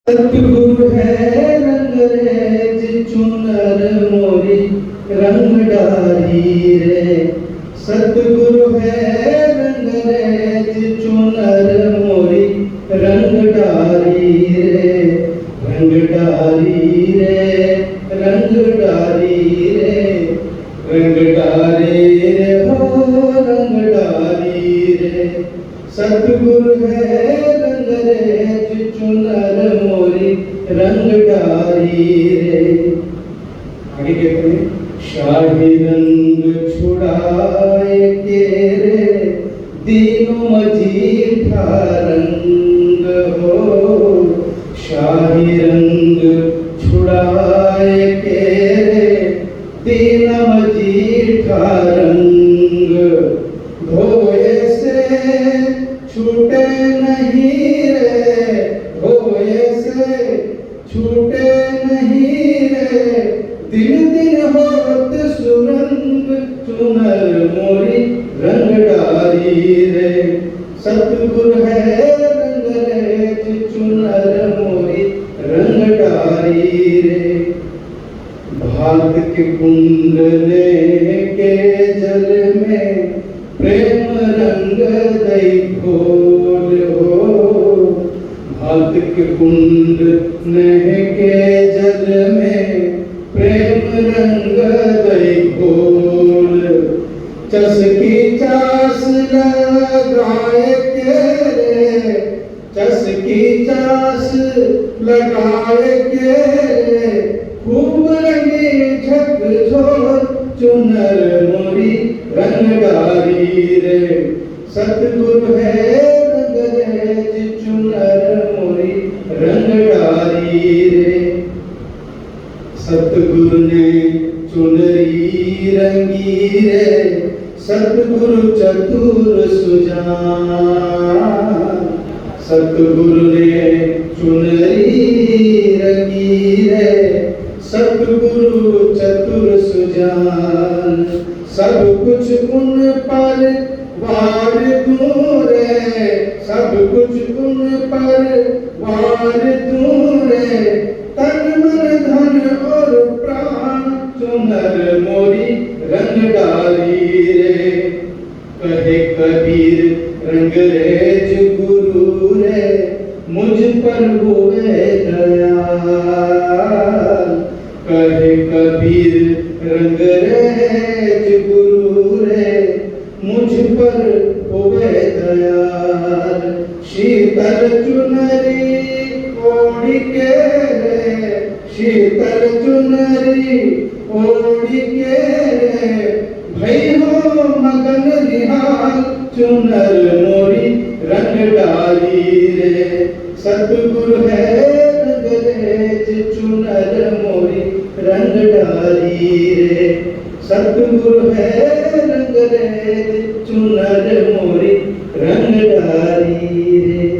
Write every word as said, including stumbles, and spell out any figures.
सतगुरु है रंगरेज चुनर मोरी रंग डारी रे। सतगुरु है रंगरेज चुनर मोरी रंग डारी रे, रंग डारी रे, रंग डारी रे, रंग डारी रे, हो रंग डारी रे। सतगुरु है रंगरेज चुनर मोरी रंग डारी रे। आगे कहते हैं, शाही रंग छुड़ाए के रे दीनो मजीठा रंग हो, शाही रंग छुड़ाए के रे दीनो मजीठा रंग, धोए से छूटे नहीं रे, धोए से छूटे नहीं रे, दिन दिन होत सुरंग, चुनर मोरी रंग डारी रे। सतगुरु है रंगरेज, चुनर मोरी रंग डारी रे। भात के कुंड ने के जल में प्रेम रंग दई घोल हो। भात के कुंड ने के जल में प्रेम रंग दई घोल। चस की चास लगाए के रे, चस की चास लगाए के रे, खूब रंगी झकझोर, चुनर मोरी रंग डारी रे। सतगुरु है रंगरेज, चुनर मोरी रंग डारी रे। सतगुरु ने चुनरी रंगी रे, सतगुरु चतुर सुजान। सतगुरु ने चुनरी रंगी रे, सतगुरु चतुर सुजान। सब कुछ उन पर वार दूं रे, सब कुछ उन पर वार दूं रे, तन मन धन और प्राण, चुनर मोरी रंग डारी रे। कहे कबीर रंगरेज गुरु रे, मुझ पर हुए दया। कहे कबीर रंगरेज गुरु रे, मुझ पर हुए दयाल। शीतल चुनरी ओढ़ के रे, शीतल चुनरी ओढ़ के रे, भई हो मगन निहाल, चुनर मोरी रंग डारी रे। सतगुरु है रंगरेज, चुनर मोरी रंग डारी रे। सतगुरु है रंगरेज, चुनर मोरी रंग डारी रे।